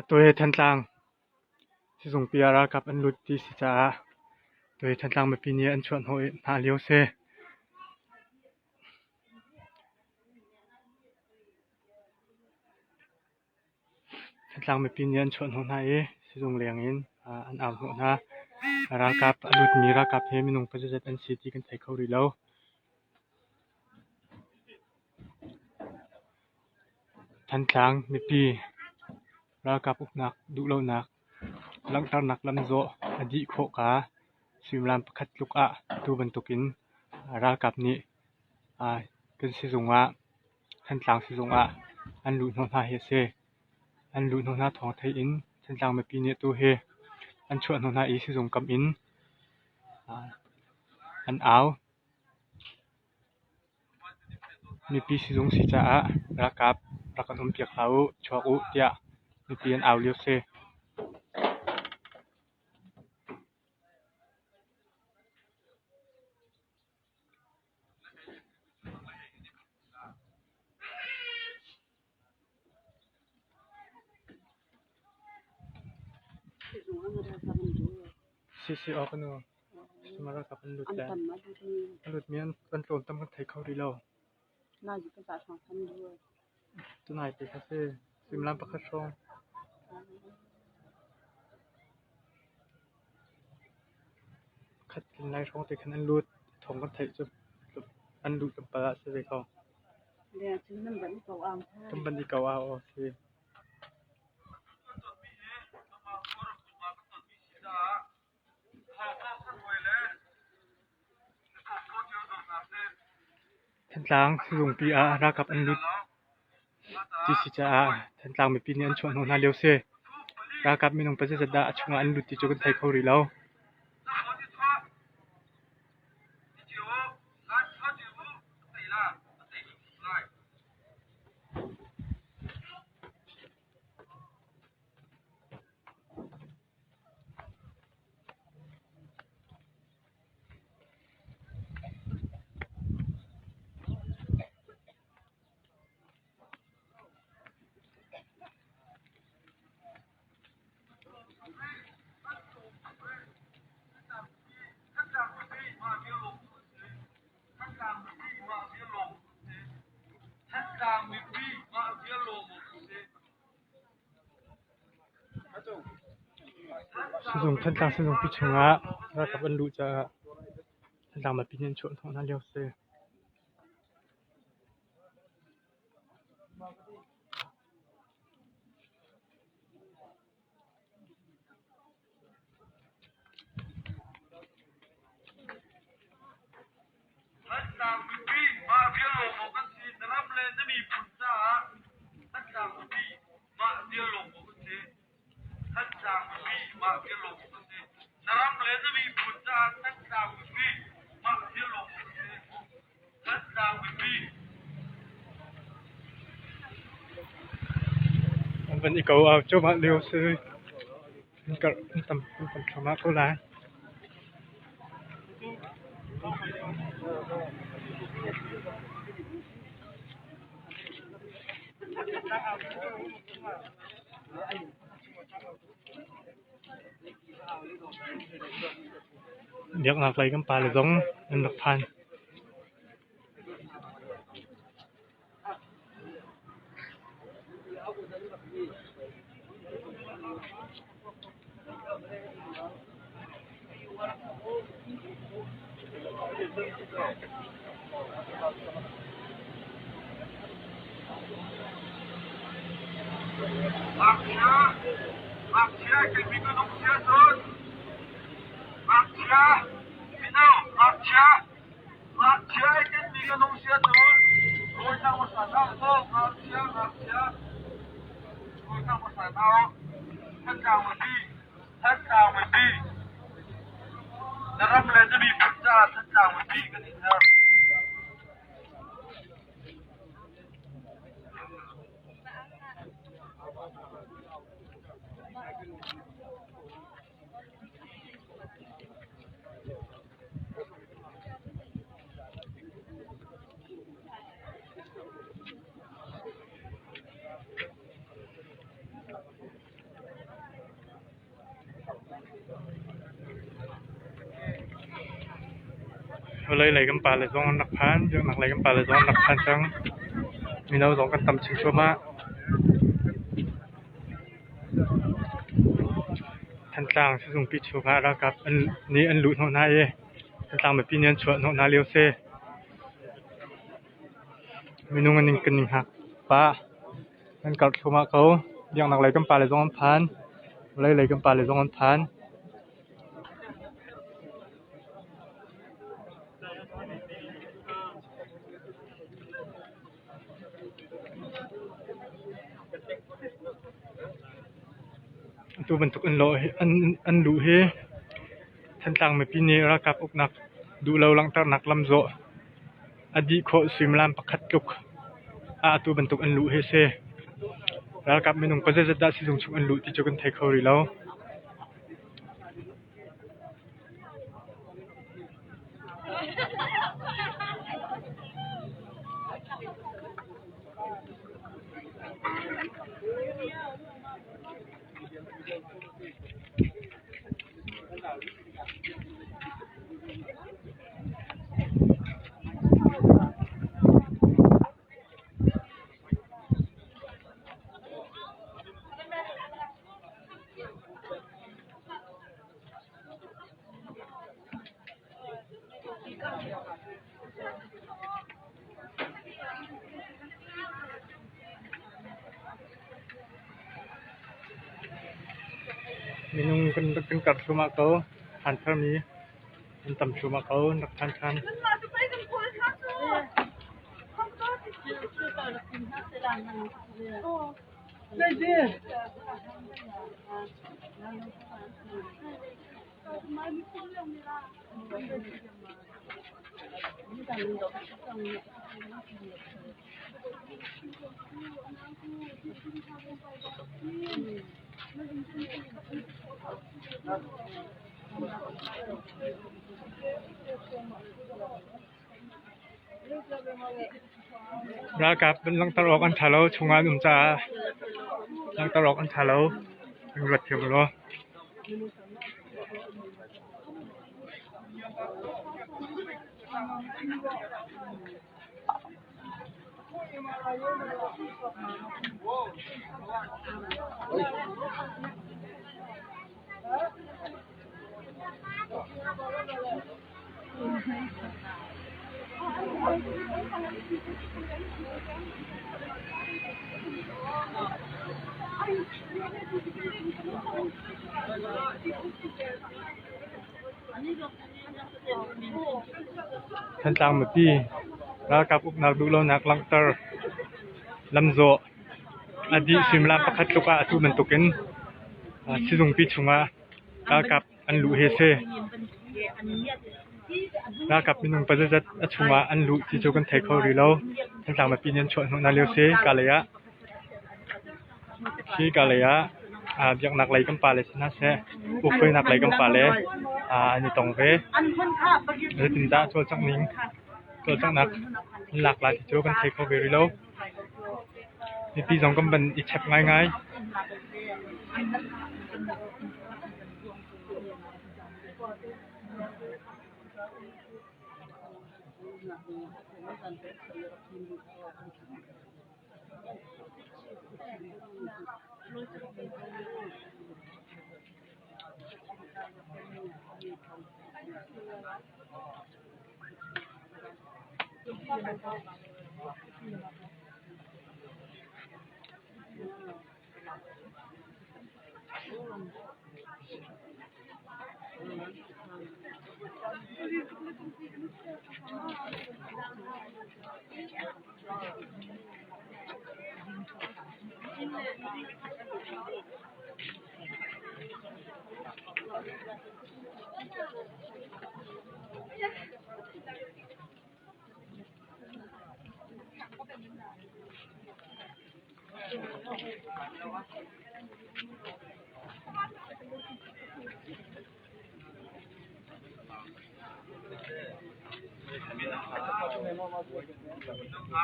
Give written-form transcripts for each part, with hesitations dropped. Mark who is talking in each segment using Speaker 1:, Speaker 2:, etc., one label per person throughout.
Speaker 1: Atu hi Thantlang sizungpi ah ralkap an lut ti si caah atu hi Thantlang mipi nih an chuah hnawh hna lio si. Thantlang mipi nih an chuah hnawh hna i sizung leng in an au hnawh hna. Ralkap a lutmi ralkap hi minung pazazat an si ti kan thei kho rih lo. Thantlang mipi ralkap uknak duhlonak langhternak lamzawh a dih khawh ka suimilam pakhat tluk ah atu bantukin ralkap nih kan sizung ah Thantlang sizung ah an luh hnawh hna hi a si. An luh hnawh hna thawng theih in Thantlang mipi nih atu hi an chuah hnawh hna i sizung kam in an au. Mipi sizung si caah ralkap rak kan um piak hlah u, chuak u tiah mipi an au lio a si. CCO ka nu ralkap an lut le a lutmi an tlawm tam kan thei kho rih lo. Tunai te kha si suimilam pakhat hrawng. Khat lai hrawng te khan an lut. Thawng kan theih cu an luh tlawmpal ah si ve ko. Kan van i ko au aw si. Thantlang sizungpi ah ralkap an lut ti si caah Thantlang mipi nih an chuah hnawh hna lio si. Ralkap minung pazazat dah a chungah an lut ti cu kan thei kho rih lo. Sizung Thantlang sizungpi chungah ralkap an luh caah Thantlang mipi nih an chuah hnawh hna lio a si.
Speaker 2: Thantlang mipi mah vial lawng maw kan si? Na ram le na miphun caah Thantlang mipi mah vial lawng maw kan si? Thantlang mipi mah vial lawng maw kan si? Na ram le na miphun caah Thantlang mipi mah vial lawng maw kan si? Thantlang mipi.
Speaker 1: An van i ko au cuahmah lio si. An karh an tam an tam thluahmah ko lai. Biaknak lei kan pale zong an rak phan.
Speaker 2: Ngakchia, ngakchia keimi ka nung sia cun ngakchia, mino, ngakchia, ngakchia ai kenmi ka nung sia cun rawi hna hmasa hna u ngakchia, ngakchia, rawi hna hmasa hna u. Thantlang mipi, Thantlang mipi, na ram le na miphun caah Thantlang mipi kan in herh.
Speaker 1: Vawlei lei kan pale zong an rak phan. Biaknak lei kan pale zong an rak phan cang. Mino zong kan tam chin thluahmah. Thantlang sizungpi chungah ralkap nih an luh hnawh hna i Thantlang mipi nih an chuah hnawh hna lio si. Minung an kan i hngak pah. An karh thluahmah ko. Biaknak lei kan pale zong an phan. Vawlei lei kan pale zong an phan. Atu bantuk an luh hi Thantlang mipi nih ralkap uknak duhlo langhternak lamzawh a dih khawh suimilam pakhat tluk ah atu bantuk an luh hi a si. Ralkap minung pazeizat dah sizung chung an luh ti cu kan thei kho rih lo. Minung kan karh thluahmah ko. Phan tharmi an tam thluahmah ko. An rak phan ṭhan. Ralkap an langhter awk an ṭha lo. Chungah an um caah langhter awk an ṭha lo. An ruat thiam law. Thantlang mipi ralkap uknak duhlonak langhter lamzawh a dih suimilam pakhat tluk ah atu bantukin sizungpi chungah ralkap an luh hi a si. Ralkap minung pazazat a chungah an luh ti cu kan thei kho rih lo. Thantlang mipi nih an chuah hnawh hna lio si. Ka lei ah hi ka lei ah biaknak lei kan pale si hna seh, ukhruainak lei kan pale an i tong ve. Zeitindah cawlcangh ning, cawlcanghnak an lak lai ti cu kan thei kho ve rih lo. Mipi zong kan van i chep ngaingai.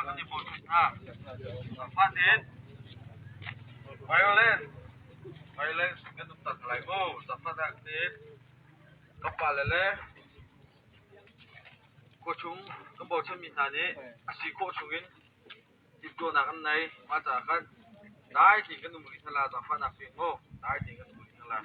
Speaker 2: Kan i bochan hna. Fatin violence violence kan um tak lai mu. Zafadak tiin ka pale le khuachung kan bochanmi hna nih a si khawh chungin timhtuahnak an nei. Mah caah khan dai tein kan um rih hna la zaangfahnak pe mu. Dai tein kan um rih hna la.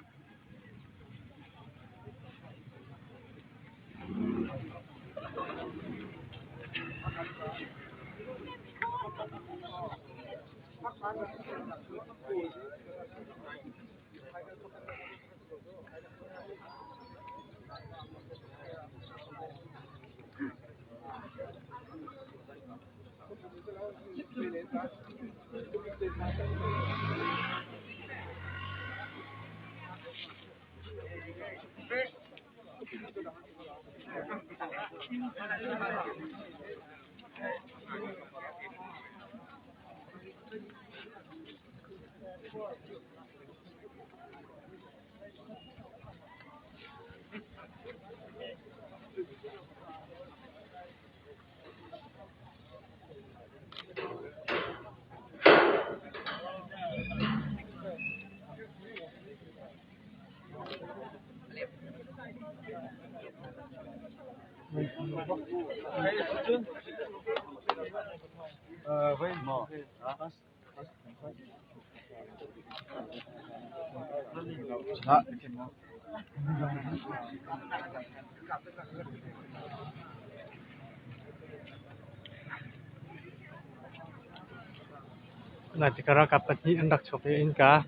Speaker 1: Nai tikah ralkap pahnih an rak chuak i innka a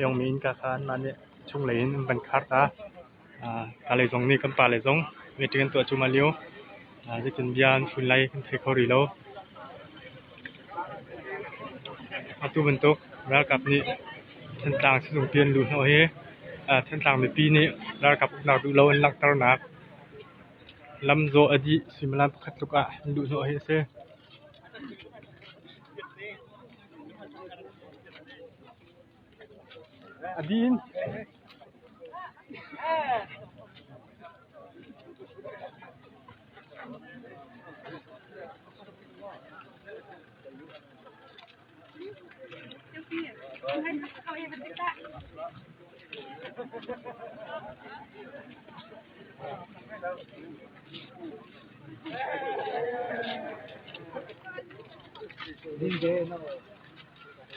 Speaker 1: iangmi innka kha anmah nih chunglei in an van khar ta. Ka lei zong nih kan pale zong meeting an tuah cuahmah lio. Zeitin bia an fun lai kan thei kho rih lo. Atu bantuk ralkap nih Thantlang sizungpi an luh hnawh hi Thantlang mipi nih ralkap uknak duh lo an langhternak lamzawh a dih suimilam pakhat tluk ah an luh hnawh hi a si. A din.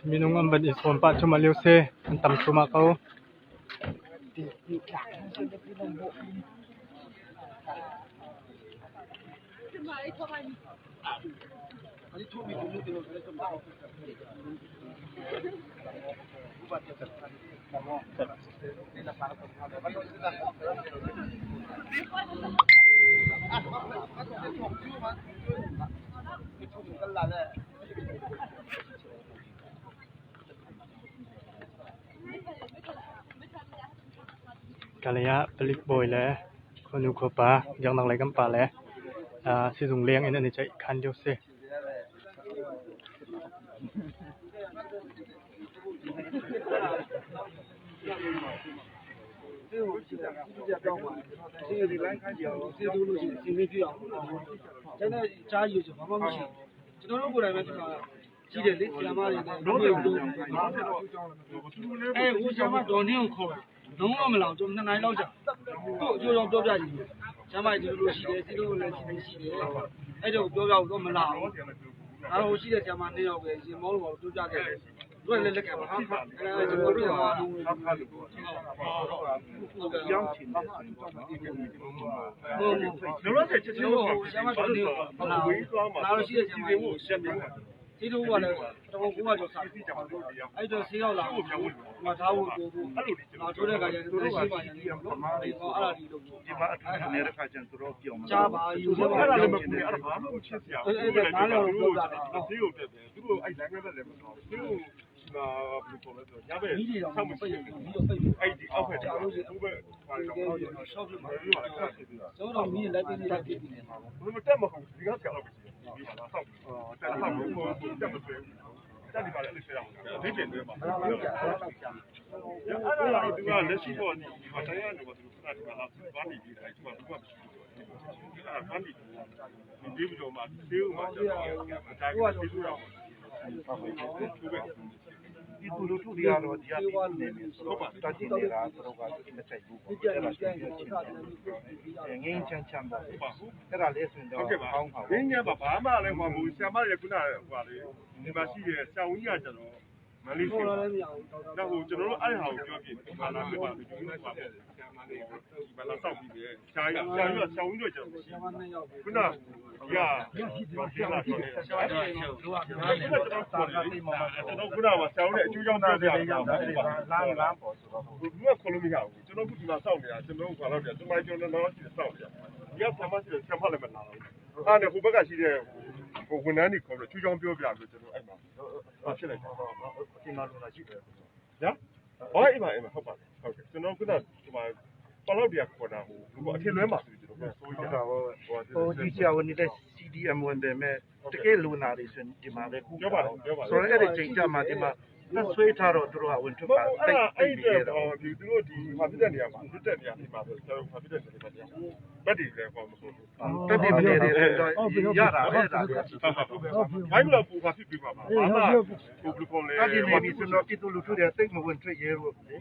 Speaker 1: Minung an van i sawn pah cuahmah lio si. An tam cuahmah ko. Kalay ah palik bawi le khuanu khuapa biaknak lei kan pa le sizung leng in an i ceihkhan lio si.
Speaker 3: ဆေးထိုးကလည်းတော်900ကျော်စားအဲ့တော့ဆေးရောက်လာငါထားဖို့ပို့ဖို့ငါထိုးတဲ့ခါကျတော့ရှိပါရင်လည်းနော်အဲ့ဒါဒီလို
Speaker 4: ဒီမှာအထူးနေတဲ့ခါကျရင်သူတို့ပြောင်း
Speaker 3: ကြားပါယူ
Speaker 5: အဲ့ဒါလည်းမကူအဲ့ဒါဘာမှမဖြစ်စရာဘူးဆေးကိုတက်တယ်သူတို့အဲ့လမ်းကလည်းမတော်ဆေးကိုဟာဘယ်လိုခေါ်လဲဆိုညဘက်
Speaker 3: မီးတွေတော့
Speaker 5: ဆောက်မရှိ
Speaker 3: ပိတ်မီးတော့ပိတ်
Speaker 5: အဲ့ဒီအောက်ဖက်တို့ဘက်ဟာတော့
Speaker 3: တော့ရှော့ပြမှာ
Speaker 5: ဒီမှာခက်ဖြစ်နေတာ
Speaker 3: ကျွန်တော်မီးလိုက်ပြီးလိုက်ပြီးနေမှာပေါ့
Speaker 5: ဘယ်မတက်မဟုတ်ဒီကဆရာတော့မရှိဘူးဒီမှာလာဆောက်တက်ဆောက်ဘူးတက်မဆွဲဘူးတက်ဒီပါလေအဲ့လိုဆွဲရအောင်အဓိပ္ပာယ်တွေမှာအဲ့ဒါတော့သူကလက်ရှိတော့ဒီမှာတရားနေပါသူခဏဒီမှာလာသွားနေပြီအဲ့ဒီမှာသူကမရှိဘူးအဲ့ဒါသွားနေဒီဒီဘုံမှာသေဦးမှာကျတော့ဒါကသေလို့တော့သူပဲ
Speaker 4: ဒီသူလူထုတွေကတော့ဒီကပြည်နေပြီဆိုတော့တတိနေတာသူတို့ကမဆိုင်ဘူးပေါ့
Speaker 3: ဒီ
Speaker 4: အဲ့ဒါ
Speaker 3: ကြံ
Speaker 4: ဆို
Speaker 3: ကြံ
Speaker 4: ရင်
Speaker 3: စတယ်
Speaker 4: ငင်းချမ်းချမ်းပေါ့
Speaker 5: ဟုတ်ပါဘူး
Speaker 4: အဲ့ဒါလေးဆိုရင်တော့
Speaker 5: ဟုတ်ကဲ့ပါ
Speaker 4: ကောင်းပါ
Speaker 5: ငင်းညပါဘာမှလည်းဟိုဘူးဆရာမလည်းခုနဟိုပါလေဒီမှာရှိရဲ့ဆရာဝန်ကြီးကကျတော့မလေး
Speaker 3: ခေါ်
Speaker 5: ရှိ
Speaker 3: လာလည်းမရဘူးတော့
Speaker 5: တော့ဟိုကျွန်တော်တို့အဲ့ဟာကိုပြောပြဒီမှာလာပြပါဒီလိုပါပေါ့ဆရာမလေးဒီမှာလာစောက်ပြီးတယ်ဆရာကြီးဆရာကြီးကဆရာဝန်ကြီးတော့ကျတော့
Speaker 3: ဆရာမနှစ်ယောက်ပဲ
Speaker 5: ခုနကဒီကဘာဖြစ်လာတော့
Speaker 4: ဆရာကြီးတို့က
Speaker 5: ကျွန်တော်ခုနကဆရာဝန်နဲ့အကျိုးကြောင့်ပြောပြတာ
Speaker 4: လာလာပေါ့ဆိုတော့
Speaker 5: ဘူးကခေါ်လို့မရဘူးကျွန်တော်ခုဒီမှာစောင့်နေတာကျွန်တော်ကတော့တယ်ကျွန်မကျွန်တော်တော့ရှိစောင့်နေတာဒီကဆရာမရှိတယ်ဆရာမလည်းမလာဘူးအဲ့ဒါဟိုဘက်ကရှိတဲ့ဟိုဝန်ထမ်းတွေခေါ်လို့ကျူးချောင်းပြောပြပြီးကျွန်တော်အဲ့မှာဟာဖြစ်လိုက်တာ
Speaker 4: ဒီမှာလူလာရှိတယ်
Speaker 5: ညာဟောအိမ်မှာအိမ်မှာဟုတ်ပါတယ်ဟုတ်ကဲ့ကျွန်တော်ခုနဒီမှာပလောက်တရားခေါ်တာဟိုလူကအထင်လွဲမှာဆိုပြီးကျွန်တော်ဆို
Speaker 4: ဟုတ်
Speaker 5: ရ
Speaker 4: တာပေါ့ဟိုဒီဆရာဝန်နေတဲ့ CDM ဝင်တယ်မဲ့တကယ်လူနာတွေဆိုရင်ဒီမှာပဲခု
Speaker 5: ပြောပါတယ်ပြောပါတယ်
Speaker 4: ဆိုတော့အဲ့ဒီချိန်ကြမှာဒီမှာသက်ဆွေးထားတော့သူတို့ကဝင်ထွက်ပါ
Speaker 5: အဲ့ဒါအဲ့ဒီတော့ဒီသူတို့ဒီဟာဖြစ်တဲ့နေရာမှာလွတ်တဲ့နေရာဒီမှာဆိုကျွန်တော်ဟာဖြစ်တဲ့နေရာမှာတရားဘက်တွေလည်းဟောမဟုတ်ဘူး
Speaker 4: တက်ပြီးမနေတယ်ဆိုတော့ရတာပဲဒါလည်း
Speaker 5: ဘိုင်းကပူပါဖြစ်ပြီးပါပါဘာမှဟိုဘလူးခေါ်လဲ
Speaker 4: အဲ့ဒီနေပြီဆိုတော့ပြည်သူလူထုတွေတိတ်မဝင်ထွက်ရဲဘူးလေ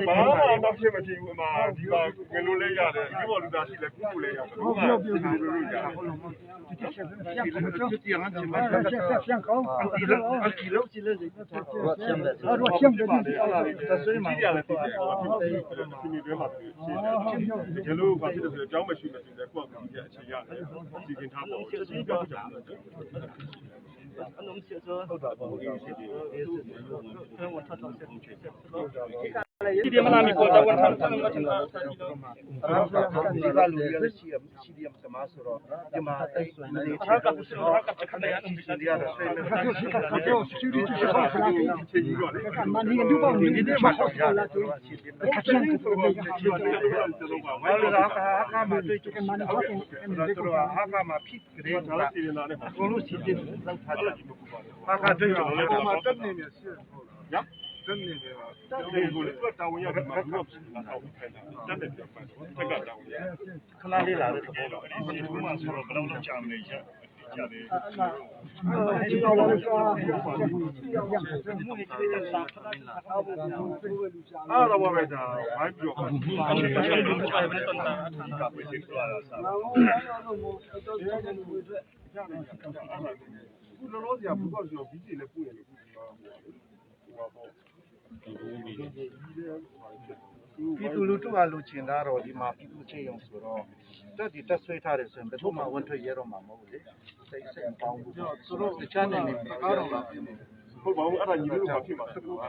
Speaker 5: ဘာမှတော့ဖြစ်မဖြစ်ဘူးအမဒီမှာငလို့လဲရတယ်ဒီပေါ်လူသားရှိလဲကုကုလဲရတယ်ဟုတ်ကဲ့ဒီလိုလိုရတယ်
Speaker 4: ဒီဒီဟန်ချင်မတ်အကီလိုချီလေ
Speaker 5: သက်ဆွေးမှာရတယ်သိတယ်ဟိုဖြစ်ဖြစ်ဒီနေ့မှာရှိတယ်တကယ်လို့ဘာဖြစ်လဲဆိုတော့ကြောင်းမရှိမရှိလဲကိုယ့်အကူကြီးအချိန်ရတယ်စီစဉ်ထားပေါ့ချက်ချင်းကြောက်ကြ
Speaker 4: ဟုတ်တာပေါ့ဒီစီဒီ
Speaker 3: ဒီမလာမီပေါ်တော့ဝန်ထားတယ်မချင်တာ
Speaker 4: ဒီကလူရရှိရှိဒီမှာမဆိုတော့ဒီမှာတိတ်မနေချင်ဘူးဆိုတော့ဒီရတော့ဆွေးနေ
Speaker 5: ချိန်ကြီးတော့လေ
Speaker 4: ဒီနေ့မှတော့ရတယ်ဆိုတော့ရှိတယ်
Speaker 5: ကျွန်တော်က
Speaker 4: ဘာလို့လဲဟာကမှတွေ့ချင်တယ်ဟုတ်ကဲ့တော့ဟာကမှဖြစ်ကြတယ်
Speaker 5: ဒါလည်းစီရင်လာတယ်
Speaker 4: အကုန်လုံးစီစဉ်လောက်ထားတယ်ဟာကတွေ့တော့
Speaker 5: ဟိုမှာတက်နေနေရှိဟုတ်လားညာတက်နေတယ်ပါတက်နေကိုလေသူကတာဝန်ရတယ်မှာဘူးကလာအောင်ခိုင်းတာတက်တယ်ပြန်ပတ်တက်ကတာဝန်ရ
Speaker 4: ခဏလေးလာတယ်
Speaker 5: တကယ်တော့အဲ့ဒီစီဘူးမှာဆိုတော့ဘယ်လောက်လောက်ကြာမလဲရကြာတယ် အဲ့တော့ပဲဒါဝိုင်းပြီးတော့
Speaker 3: အဲ့
Speaker 5: ခုလောလောဆယ်ကဘူးကဆိုတော့ဘီဂျီလည်းပို့တယ်လို့ခုဒီမှာဟိုပါပေါ့
Speaker 4: ပြည်သူလူထုကလူချင်တာတော့ဒီမှာပြည်သူချေရုံဆိုတော့တက်ဒီတက်ဆွေးထားတယ်ဆိုရင်ဘယ်သူမှဝန်ထွက်ရဲတော့မှာမဟုတ်ဘူးလေစိတ်စိတ်ပေါင်းဘူးသူတို့တခြားနေနေ
Speaker 5: ကားတော့လာပြင်းနေဟုတ်ပါဘူးအဲ့ဒါညီတို့ကဖြစ်မှာဟုတ်ပါ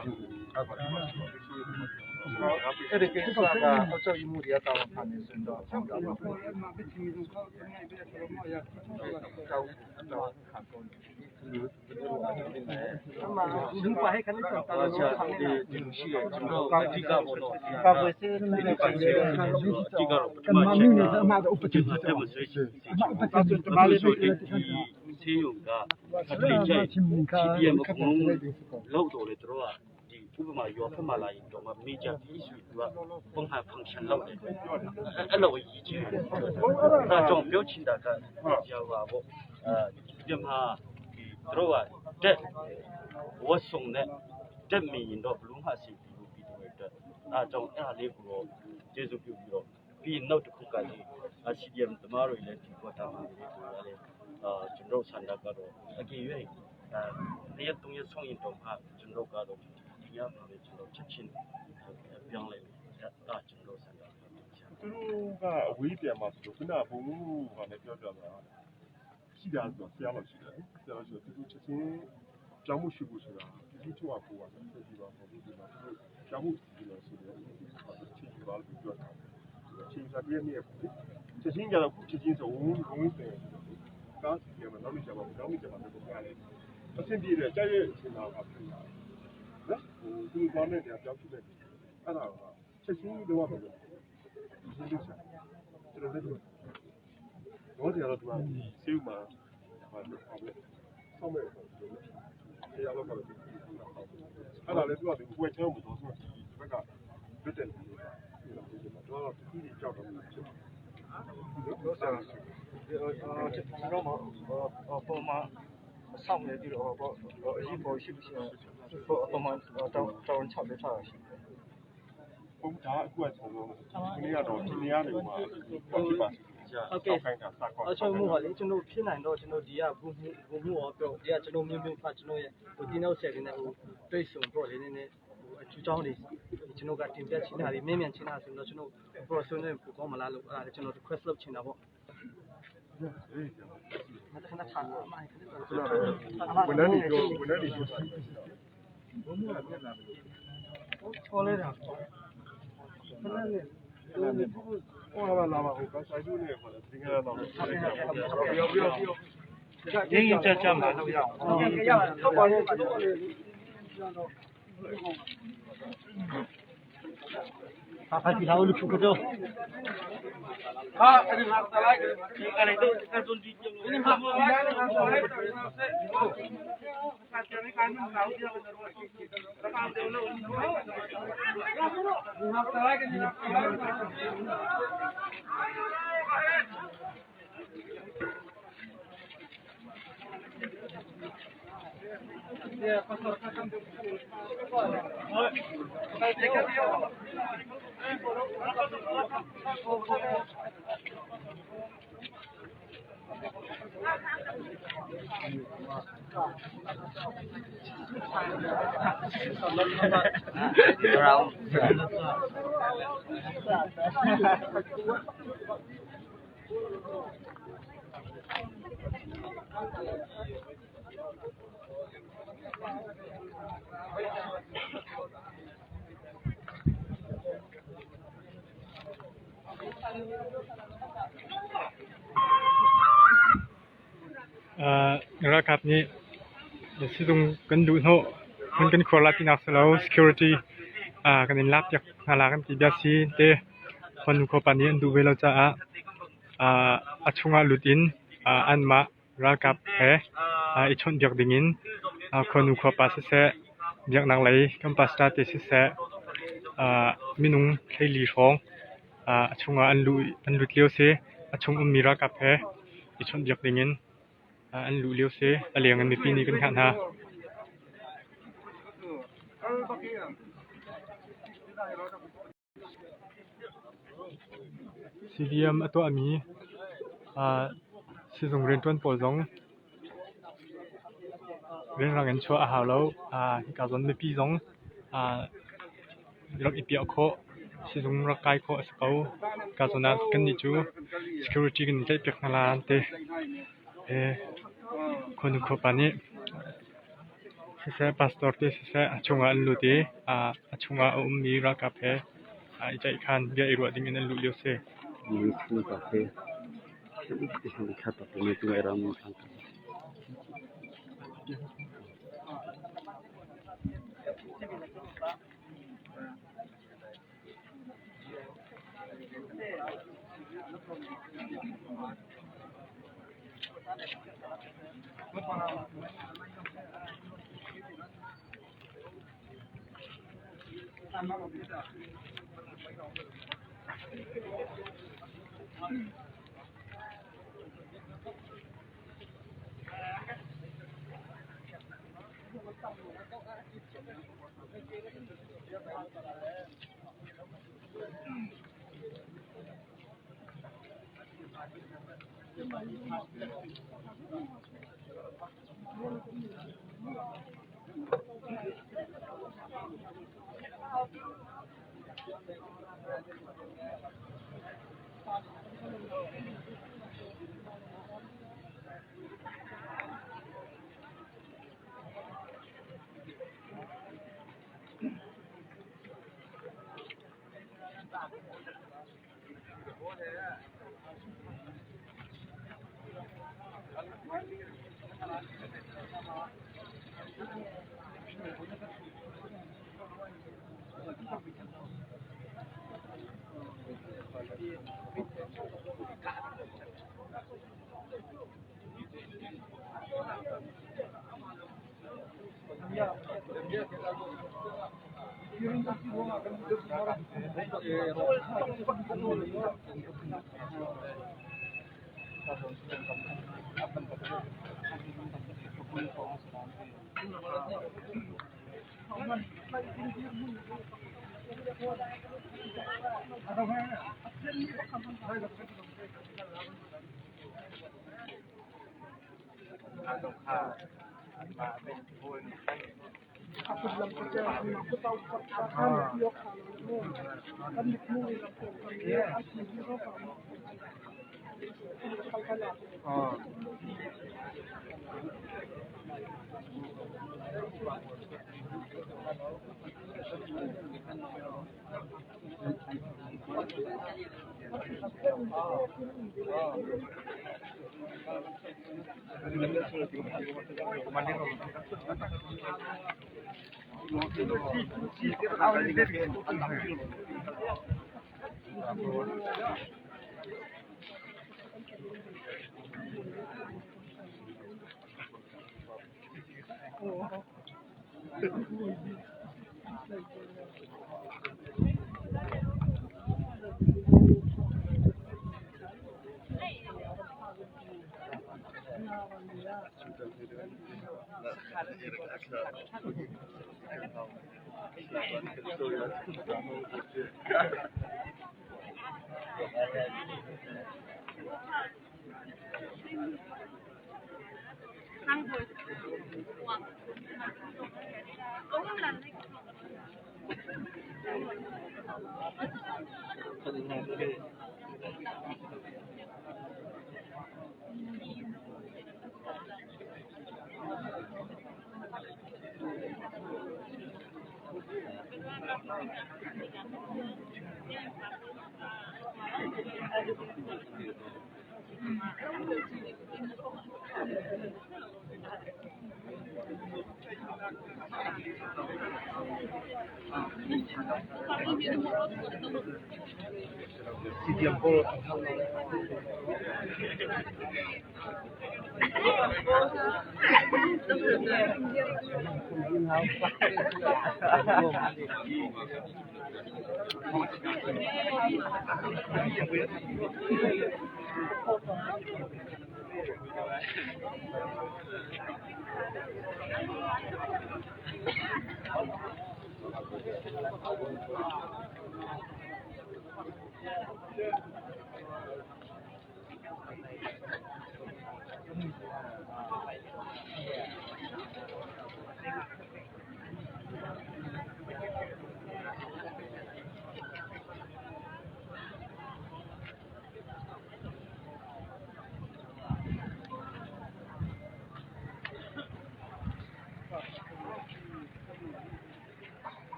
Speaker 4: အဲ့ဒီကိစ္စကအကြောက်မှုတွေကတာဝန်ခံနေဆိုတော့ဆောက်တာပါကောင်းတော့ခံကုန်
Speaker 3: လူပါဟဲ့ခဏဆောင်တာလို့
Speaker 6: ဒီလိုရှိတယ်ကျွန်တော်အဓိကပေါ့နော်
Speaker 4: ကာကွယ်ဆေးနဲ့
Speaker 6: အဓိကတော့ပထမချက်ကတက်မဆွေးချင်ဘာလို့ဆိုဒီဆေးရုံကခက်လေးချက် CDM အကုန်လုံးလောက်တော့လေတို့ကဒီဥပမာရောဖက်မှာလာရင်တော့မေဂျာဒီဆိုသူကပုံမှန် function လောက်တယ်အဲ့လိုအရေးကြီးတယ်ဒါကြောင့်ပြောချင်တာကကြောက်ပါပေါ့အဲဒီမှာဒီတို့ကတက်ဝတ်စုံနဲ့တက်မင်းရင်တော့ဘလုံးမှစီပြီးပြီးတော့အတွက်အဲကြောင့်အဲ့ဒါလေးကိုတော့ကျေးဇူးပြုပြီးတော့ပြီးနောက်တစ်ခုကဒီ CDM တမားတွေလည်းဒီပေါ်တာမှာလေးကိုလည်းအာကျွန်တော်ဆန္ဒကတော့အကယ်၍အဲနေ့ရက်သုံးရက်ဆုံးရင်တော့မှကျွန်တော်ကတော့ဒီညမှာပဲကျွန်တော်ချက်ချင်းပြောင်းလိုက်မယ်ဒါကျွန်တော်ဆန္ဒပါ
Speaker 5: သူတို့ကအဝေးပြန်မှာဆိုတော့ခုနကဘုံကလည်းပြောပြတာရှိတာဆိုတော့ဆရာလောက်ရှိတယ်ဆရာလောက်ရှိတော့သူတို့ချက်ချင်း ပြောင်းမှုရှိဖို့ဆိုတာပြည်သူ့ချုပ်ကကိုကဆက်ပြီးပါမဟုတ်ဘူးဒီမှာသူတို့ပြောင်းမှုစီစဉ်လို့ဆိုတော့ချင်းယူပါလို့ပြောတာချင်းစားပြည့်နေပေါ့လေချက်ချင်းကြတော့ခုချက်ချင်းဆိုဝုန်းဝုန်းတယ်ကားစီရမှာနောက်နေ့ကျပါနောက်နေ့ကျပါတော့ကြားတယ်အဆင်ပြေတယ်ကြိုက်ရဲ့အချိန်တော်ကပြင်လာနော်ဟိုသူသွားနေတယ်ပြောင်းဖြစ်တယ်အဲ့ဒါကချက်ချင်းတော့ရမှာလို့ဒီလိုဆက်ကျွန်တော်လည်းတော့ကြတော့သူကဆေးဥမှာဟာလို့ဟာလို့ဆောင်းမဲ့ပေါ့တရားလောက်ကလည်းအဲ့ဒါလည်းသူကဒီဝယ်ချောင်းမတော်ဆိုဒီဘက်ကလွတ်တယ်လို့ပြောတာတော့ဒီကြီးကြောက်တော့ဖြစ်
Speaker 3: တော့ဆရာကျွန်တော်မပုံမှန်ဆောင်နေပြီးတော့ပေါ့အရေးပေါ်ရှိလို့ရှိရင်ပုံမှန်တောင်းတောင်းချပေးထားတာရှိတယ်
Speaker 5: ပုံဒါအခုကကျွန်တော်ဒီနေ့ကတော့ဒီနေ့ကနေမှာဖြစ်ပါ
Speaker 3: ဟုတ်ကဲ့အချုံမှုဟာလေကျွန်တော်ဖြစ်နိုင်တော့ကျွန်တော်ဒီကဘူးမှုဘူးမှုရောပြောဒီကကျွန်တော်မျိုးမျိုးဖတ်ကျွန်တော်ရဲ့ဟိုဒီနောက်ဆက်နေဟိုတွေ့ဆုံတော့လေနည်းနည်းဟိုအချူချောင်းတွေကျွန်တော်ကတင်ပြချင်တာတွေမြင်မြန်ချင်တာဆိုတော့ကျွန်တော် process နဲ့ပိုကောင်းမလားလို့အဲ့ဒါကျွန်တော် request လုပ်ချင်တာပေါ့မတခဏထားအမိုင်းခဏ
Speaker 5: ဝန်ထမ်းတွေပြောဝန်ထမ်းတွေပြော
Speaker 3: ချောလဲတာခဏနဲ့
Speaker 5: ဟိုဟာလာပါဟိုကဆိုင်ကျိုးနေခေါ်တယ်သင်္ကန်းတော့ပြောပြောပြော
Speaker 4: ရင်းရင်ကြကြမှာလို့ရအောင်
Speaker 3: ရပါတယ်ဟုတ်ပါတယ်ကျွန်တော်လည်း
Speaker 6: 他拍其他我就出个走。
Speaker 1: Ralkap nih sizung kan duh hnawh hmun kan khuar lai tinak si lo security kan in lak piak hna la kan ti bia si te khuanu khuapa nih an duh ve lo caah a chungah lut in anmah ralkap he i chawnhbiak dingin khuanu khuapa siseh biaknak lei kan pastor te siseh minung 14 hrawng a chungah an lut lio si. A chung ummi ralkap he i chawnhbiak dingin an luh lio si. A leng in mipi nih kan hngah hna. CDM a tuahmi sizung rianṭuan pawl zong rianrang in chuah a hau lo. Hika zawn mipi zong rak i piah khawh, sizung rak kai khawh a si ko. Hika zawn ah kannih cu security kan i tlaihpiak hna lai an ti. Khuanu khuapa nih siseh pastor te siseh a chungah an lut i a chungah a ummi ralkap he i ceihkhan bia i ruah dingin an luh lio a si.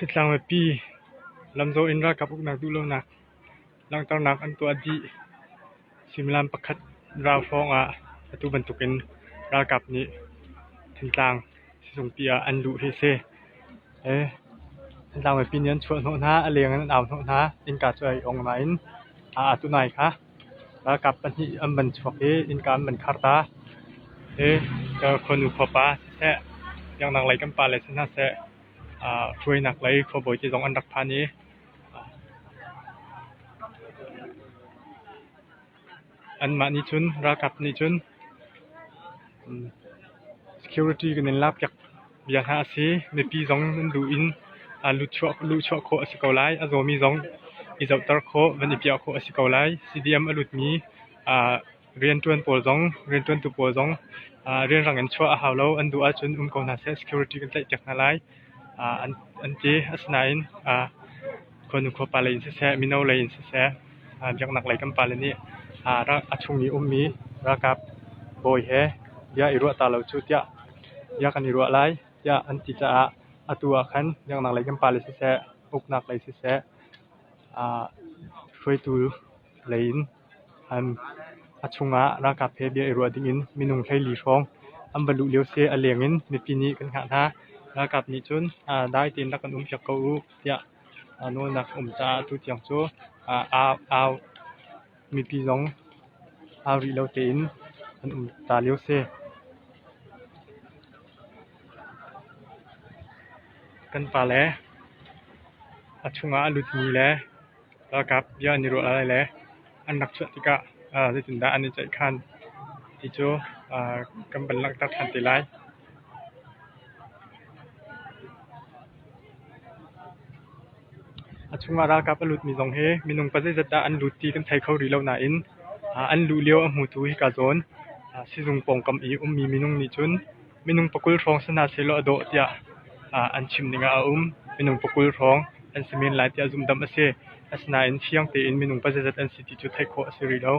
Speaker 1: Thantlang mipi lamzawh in ralkap uknak duhlonak langhternak an tuah dih. Suimilam pakhat rau hrawng ah atu bantukin ralkap nih Thantlang sizungpi ah an luh hi a si. Thantlang mipi nih an chuah hnawh hna, a leng in an au hnawh hna. Innka cu ai ong nain aa tunai kha ralkap pahnih an van chuak i innka an van khar ta. Khuanu khuapa siseh, biaknak lei kan pale si hna seh. Hruainak lei khuabawi te zong an rak phan i anmah nih cun ralkap nih cun security kan in lakpiak bia hna a si. Mipi zong nan duh in luhchuah khawh a si ko lai. A zawmi zong i zohter khawh, van i piah khawh a si ko lai. CDM a lutmi rianṭuan pawl zong rianṭuantu pawl zong rianrang in chuah a hau lo. An duh ahcun um ko hna seh. Security kan tlaihpiak hna lai an ti. Asinain khuanu khuapa lei in siseh, mino lei in siseh, biaknak lei kan pale nih a chung i ummi ralkap bawi he bia i ruah ta lo cu tiah bia kan i ruah lai tiah an ti caah atu ah khan biaknak lei kan pale siseh, uknak lei siseh, hruaitu lei in a chungah ralkap he bia i ruah dingin minung 14 hrawng an va luh lio si. A leng in mipi nih kan hngah hna. Ralkap nih cun dai tein rak kan umpiak ko u tiah nawlnak a um caah atu tiang cu au mipi zong au rih lo tein an um ta lio si. Kan pale a chungah a lutmi le ralkap bia an i ruah lai le an rak chuah tikah zeitindah an i ceihkhan ti cu kan van langhter ṭhan te lai. A chungah ralkap a lutmi zong hi minung pazeizat dah an lut ti kan thei kho rih lo nain an luh lio a hmutu hika zawn sizung pawngkam i ummi minung nih cun minung 20 hrawng si hna sehlaw a dawh tiah an chim ning ah a um. Minung 20 hrawng an si men lai tiah zumhdamh a si. Asinain fiang tein minung pazeizat an si ti cu theih khawh a si rih lo.